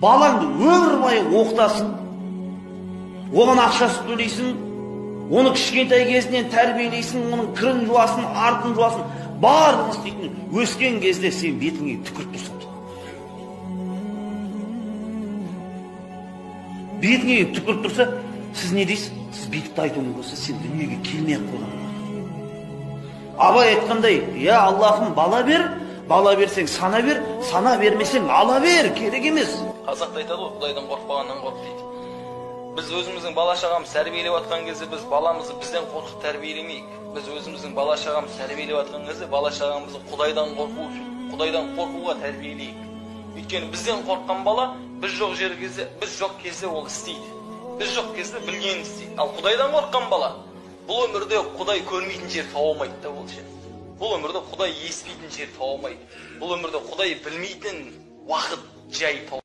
Балаңды өмір бойы оқытасың, оған ақшасын төлейсің, оны кішкентай кезінен тәрбиелейсің, оның кірін жуасың, артын жуасың, барлығын істейтін. Өскен кезде сен бетіңе түкіріп тұрсың. Бетіңе түкіріп тұрса, сіз не дейсіз? Сіз бүйтіп те айтуы мүмкінсіз, сен дүниеге келмей-ақ қойған. Абай айтқандай, я Аллахым, бала бер, бала берсең сана бер, сана бермесең ала бер, керек емес. Қазақта айтады ғой, Құдайдан қорықпағаннан қорқ дейді. Біз өзіміздің бала шағамызды тәрбиелеп жатқан кезде біз баламызды бізден қорқып тәрбиелемейік. Біз өзіміздің бала шағамызды тәрбиелеп жатқан кезде бала шағамызды Құдайдан қорқу үшін, Құдайдан қорқуға тәрбиелейік. Өйткені бізден қорыққан бала біз жоқ жер кезде, біз жоқ кезде ол істейді. Біз жоқ кезде білгенін істейді. Ал Құдайдан қорыққан бала бұл өмірде Құдай көрмейтін жер таба алмайды да ол ше. Бұл өмірде Құдай естімейтін жер таба алмайды. Бұл өмірде Құдай білмейтін уақыт жай таба